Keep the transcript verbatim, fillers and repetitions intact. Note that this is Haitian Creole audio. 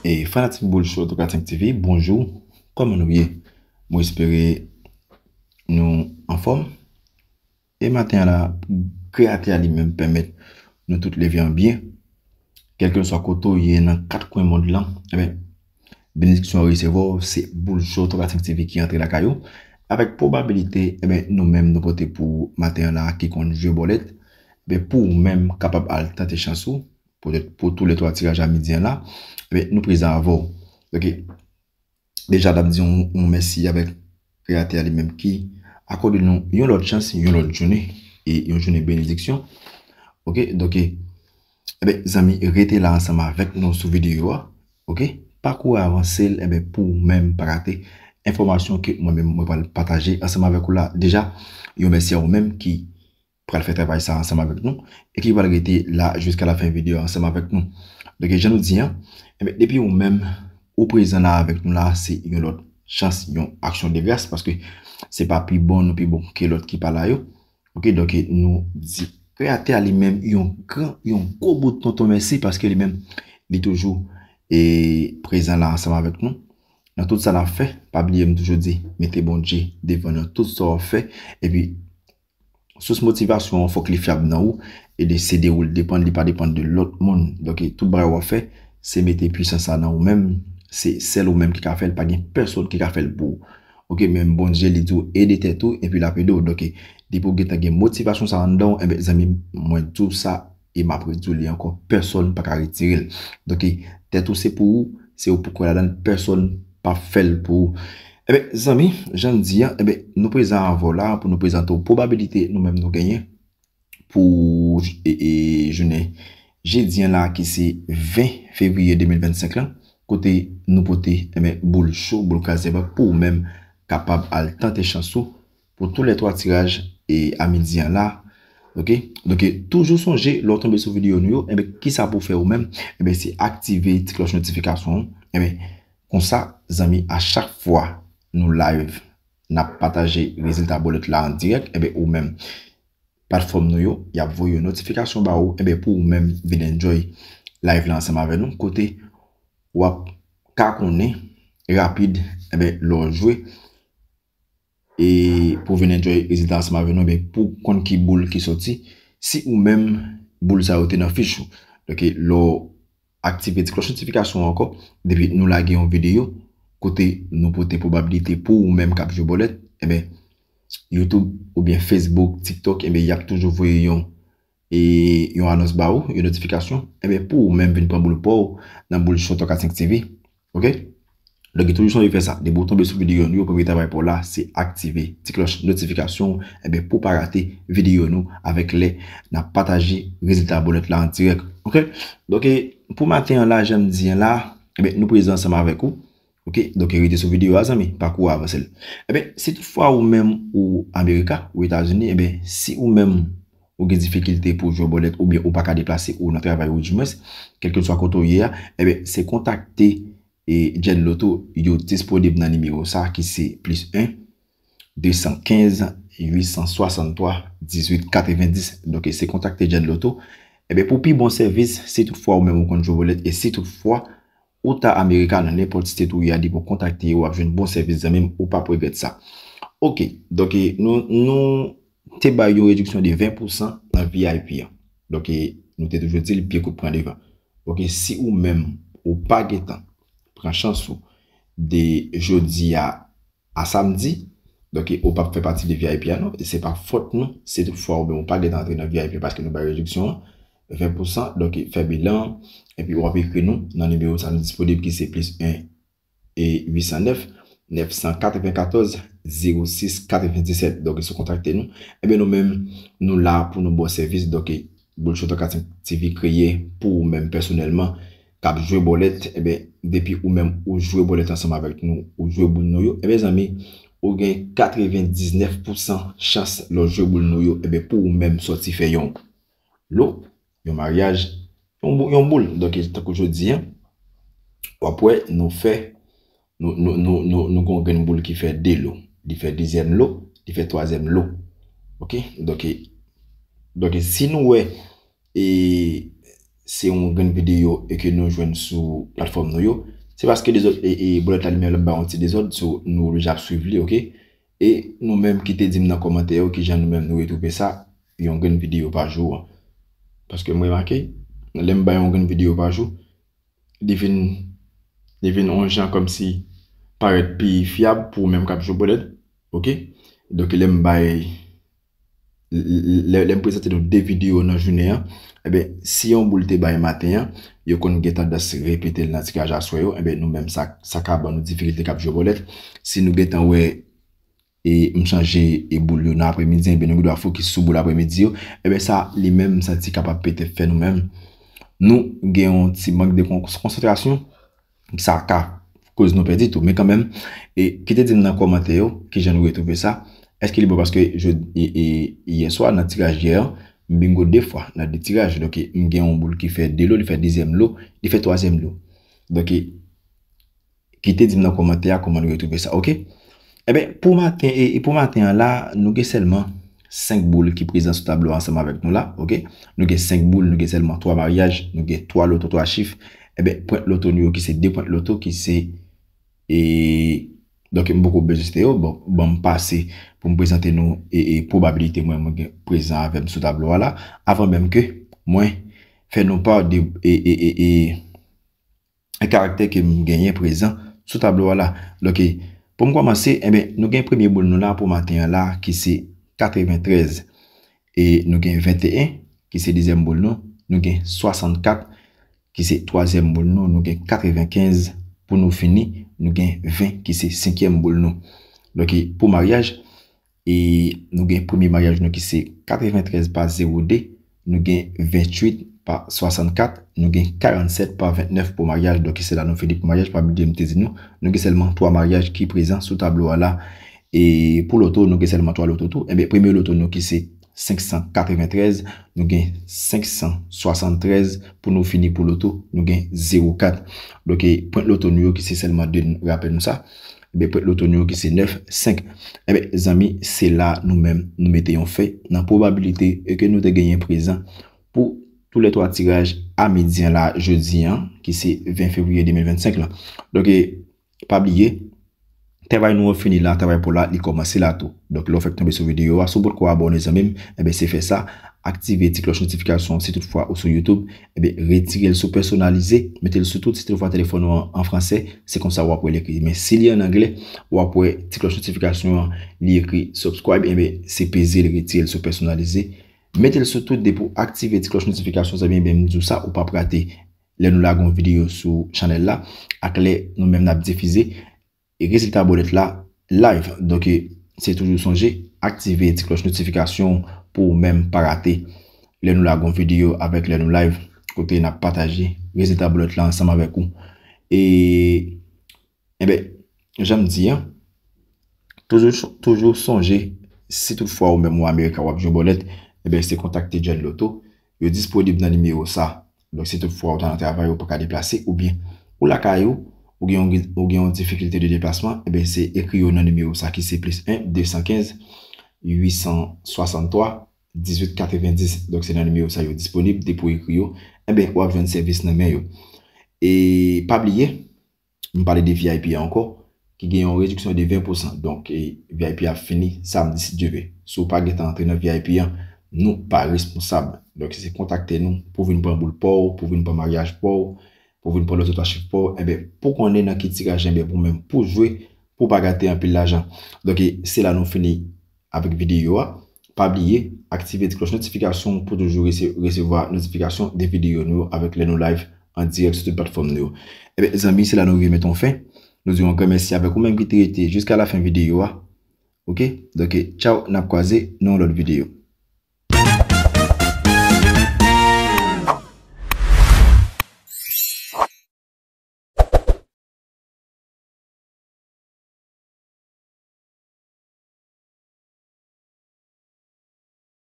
E fanatik Boul Show trè kat senk T V, bonjou. Kòman nou ye? Mwen espere nou anfòm. E maten an la, kreyatè a li menm pèmèt nou tout leve an byen. Kèlkeswa kote w ye nan kat kwen mond lan, enben, benediksyon w resevwa w, se Boul Show trè kat senk T V ki antre lakay ou. Avèk pwobabilite, enben, nou menm nou pote pou maten an la ki konn jwe bòlèt, enben, pou ou menm kapab al tante chans ou, pou, pou tou lè twa tiraj a midi an la, enben, nou prezan avè w. Donk, deja, n ap di yon, yon mèsi avèk kreyatè a li menm ki akòde nou yon lòt chans, yon lòt jounen, e yon jounen benediksyon. Oke, donk, enben, zanmi, rete la ansanm avèk nou sou videyo a. Oke, pa kouri avanse l, enben, pou ou menm pa rate enfòmasyon ke mwen menm mwen pral pataje ansanm avèk ou la. Deja, yon mèsi a ou menm ki pral fè travay sa ansanm avèk nou e ki pral rete la jiska lafen videyo a ansanm avèk nou. Donk, jan nou di an, enben, depi ou menm ou prezan la avèk nou la, se yon lòt chans, yon aksyon de gras, paske se pa pi bon nou pi bon ke lòt ki pa la yo. Oke, donk, nou di kreyatè a li menm yon gran, yon gwo bout tonton mèsi, paske li menm, li toujou e prezan la ansanm avèk nou. Nan tout sa n ap fè, pa bliye m toujou di, mete Bondye devan nan tout sa w ap fè, epi sous motivasyon an fòk li fyab nan ou, e de se de ou l depann, li pa depann de lòt moun. Donk, tout bagay w ap fè, se mete pwisans sa nan ou menm, se sèl ou menm ki ka fè l, pa gen pèsonn ki ka fè l pou ou. Oke, menm Bondye li di w ede tèt ou, epi l ap ede w. Donk, depi w gentan gen motivasyon sa anndan w, enben, zanmi m, mwen di w sa, e m ap redi w li ankò, pèsonn pa ka retire l. Donk, tèt ou se pou ou, se ou pou kwè ladan l, pèsonn p ap fè l pou ou. Enben, zanmi, jan n di an, enben, nou prezan avè w la pou nou prezante w pwobabilite nou menm nou genyen pou e, e, jounen jedi an la, ki se ven fevriye de mil vennsenk lan, kote nou pote, enben, Boul Show, boul kraze bak pou ou menm kapab al tante chans ou pou tou lè twa tiraj e a midi an la. Oke? Donk, toujou sonje, lè w tonbe sou videyo nou yo, enben, kisa pou w fè ou menm? Enben, se aktive ti klòch notifikasyon an. Enben, konsa, zanmi, a chak fwa nou live, n ap pataje rezilta bòlèt la an dirèk, enben, ou menm, platfòm nou yo, y ap voye yon notifikasyon ba ou, enben, pou ou menm vin enjoy live la ansanm avè nou, kote w ap ka konnen rapid, enben, lè w jwe, e pou vin enjoy rezilta ansanm avè nou, enben, pou konn ki boul ki soti, si ou menm, boul sa yo te nan fich ou. Donk, lè w aktive ti klòch notifikasyon an ankò, depi nou lage yon videyo kote nou pote pwobabilite pou ou menm k ap jwe bòlèt, enben, YouTube oubyen Facebook, TikTok, enben, y ap toujou voye yon, e, yon anons ba ou, yon notifikasyon, enben, pou ou menm vin pran boul pa w nan Boul Show trè kat senk T V. Oke? Donk, toujou sonje fè sa. Depi w tonbe sou videyo nou yo, premye travay pa w la, se aktive ti klòch notifikasyon, enben, pou w pa rate videyo nou avèk lè n ap pataje rezilta bòlèt la an dirèk. Oke? Donk, pou maten an la, jan m di an la, enben, nou prezan ansanm avèk ou. Oke? Donk, rete sou videyo a, zanmi, pa kouri avanse l. Enben, si toutfwa ou menm ou Amerika, ou Etazini, enben, si ou menm ou gen difikilte pou w jwe bòlèt oubyen ou pa ka deplase ou nan travay ou, dimwens, kèlkeswa kote w ye a, enben, se kontakte e Jen Loto, yo disponib nan nimewo sa ki se plis en, de san kenz, uit san swasanntwa, dizuit katrevenndis. Donk, se kontakte Jen Loto. Enben, pou pi bon sèvis, si toutfwa ou menm ou konn jwe bòlèt e si toutfwa ou ta Amerika, nan nenpòt state ou ye a, depi w kontakte yo, w ap jwenn bon sèvis, zanmi m, ou p ap regrèt sa. Oke, donk, nou, nou te bay yon rediksyon de ven pousan nan V I P an. Donk, nou te toujou di l, pye kout pran devan. Oke, si ou menm, ou pa gentan pran chans ou de jodi a, a samdi, donk, ou p ap fè pati de V I P a, non. E se pa fòt nou, si toutfwa ou menm ou pa gentan antre nan V I P paske nou bay rediksyon an, ven pousan, donk, fè bilan an, epi w ap ekri nou nan nimewo sa nou disponib ki se plis en e uit san nèf, nèf san katrevenkatòz, zewo sis, katrevenndisèt. Donk, si w kontakte nou, enben, nou menm, nou la pou nou ba w sèvis. Donk, Boul Show trè kat senk T V kreye pou ou menm pèsonèlman, k ap jwe bòlèt, enben, depi ou menm ou jwe bòlèt ansanm avèk nou, ou jwe boul nou yo, enben, zanmi, ou gen katrevendiznèf pousan chans lè w jwe boul nou yo, enben, pou ou menm sòti fè yon lo, yon maryaj, yon bou-, yon boul. Donk, tankou jodi a, w ap wè, nou fè, nou, nou, nou, nou, nou gen yon grenn boul ki fè de lo. Li fè dezyèm lo, li fè twazyèm lo. Oke? Donk, donk, si nou wè, e, se yon grenn videyo e ke nou jwenn sou platfòm nou yo, se paske dezòd, e, e, bòlèt la li menm l ap bay yon ti dezòd, so nou oblije ap swiv li, oke? E nou menm kite di m nan kòmantè yo kijan nou menm nou retwouve sa, yon grenn videyo pa jou an. Paske m remake, lè m bay yon grenn videyo pa jou, li vin, li vin yon jan kòmsi parèt pi fyab pou ou menm k ap jwe bòlèt, oke? Donk, lè m bay, lè, lè m prezante nou de videyo nan jounen an, enben, si yon boul te bay maten an, yo konn gen tandans repete l nan tiraj aswè yo, enben, nou menm sa, sa ka ban nou difikilte k ap jwe bòlèt. Si nou gentan wè e m chanje e boul yo nan apremidi, enben nou gen dwa fokis sou boul apremidi yo, enben sa li menm m santi kapab petèt fè nou menm nou gen yon ti mank de kon-, konsantrasyon, sa ka koz nou pèdi tou. Men kanmenm, e kite di m nan kòmantè yo kijan nou retwouve sa. Èske li bon? Paske jodi, e, e, yè swa nan tiraj yè an, m bingo de fwa nan de tiraj. Donk, m gen yon boul ki fè de lo, li fè dezyèm lo, li fè twazyèm lo. Donk, kite di m nan kòmantè a kòman nou retwouve sa, oke? Enben, pou maten, e, e pou maten an la, nou gen sèlman senk boul ki prezan sou tablo a ansanm avèk nou la, oke? Nou gen senk boul, nou gen sèlman twa maryaj, nou gen twa loto, twa chif. Enben, pwent loto nou yo ki se de pwent loto ki se, e, donk, m poko bezwen site yo, bon, ban m pase pou m prezante nou, e, e pwobabilite mwen, mwen gen prezan avè m sou tablo a la, avan menm ke mwen fè nou pa de, e, e, e, e, e karaktè ke m genyen prezan sou tablo a la. Donk, e, pou m kòmanse, enben, nou gen premye boul nou la pou maten an la, ki se katreventrèz. E nou gen venteyen, ki se dezyèm boul nou. Nou gen swasannkat, ki se twazyèm boul nou. Nou gen katrevenkenz, pou nou fini, nou gen ven, ki se senkyèm boul nou. Donk, e, pou maryaj, e nou gen premye maryaj nou ki se katreventrèz pa zewo de, nou gen venntuit pa swasannkat, nou gen karannsèt pa ventnèf pou maryaj. Donk, se la nou fini pou maryaj, pa bliye m te di nou, nou gen sèlman twa maryaj ki prezan sou tablo a la. E pou loto, nou gen sèlman twa loto tou. Enben, premye loto nou ki se senk san katreventrèz, nou gen senk san swasanntrèz, pou nou fini pou loto, nou gen zewo kat. Donk, e pwent loto nou yo ki se sèlman de, rapèl nou sa. Enben, pwent loto nou yo ki se nèf, senk. Enben, zanmi, se la nou menm, nou mete yon fen nan pwobabilite e ke nou te genyen prezan pou tou lè twa tiraj a midi an la, jodi an, ki se ven fevriye de mil vennsenk la. Donk, e, pa bliye, travay nou an fini la, travay pa w la, li kòmanse la tou. Donk, lè w fèk tonbe sou videyo a, si w potko abòne, zanmi m, enben, se fè sa, aktive ti klòch notifikasyon an si toutfwa ou sou YouTube, enben, retire l sou pèsonalize, mete l sou tout, si toutfwa telefòn ou an, an fransè, se konsa w ap wè l ekri. Men si li an anglè, w ap wè ti klòch notifikasyon an, li ekri subscribe, enben, se peze l, retire l sou pèsonalize. Mete l sou tout, depi w aktive ti klòch notifikasyon, zanmi, enben, m di w sa, ou p ap rate lè nou lage yon videyo sou chanèl la, ak lè nou menm n ap difize e rezilta bòlèt la live. Donk, e, se toujou sonje aktive ti klòch notifikasyon pou w menm pa rate lè nou lage yon videyo avèk lè nou live, kote n ap pataje rezilta bòlèt la ansanm avèk ou. E, enben, jan m di an, toujou, toujou sonje, si toutfwa ou menm ou Amerika w ap jwe bòlèt, enben, se kontakte John Lotto. Yo disponib nan nimewo sa. Donk, si toutfwa ou ta nan travay, ou pa ka deplase, oubyen ou lakay ou, ou gen yon, ou gen yon difikilte de deplasman, enben, se ekri yo nan nimewo sa ki se plis en, de san kenz, uit san swasanntwa, dizuit katrevendis. Donk, se nan nimewo sa yo disponib, depi w ekri yo, enben, w ap jwenn sèvis nan men yo. E pa bliye, m pale de V I P a ankò, ki gen yon rediksyon de ven pousan. Donk, e, V I P a ap fini samdi, si Dye vle. Si w pa gentan antre nan V I P an, nou pa responsab. Donk, se kontakte nou pou vin pran boul pa w, pou vin pran maryaj pa w, pou vin pran loto twa chif pa w. Enben, pou konnen nan ki tiraj, enben, pou menm, pou jwe, pou pa gate anpil lajan. Donk, e, se la nou fini avèk videyo a. Pa bliye, aktive ti klòch notifikasyon pou toujou rese-, resevwa notifikasyon de videyo nou yo avèk lè nou live an dirèk sou tout platfòm nou yo. Enben, zanmi, se la nou rive met yon fen. Nou di yon gran mèsi avèk ou menm ki te rete jiska lafen videyo a. Oke? Donk, tchaw, n ap kwaze nan yon lòt videyo.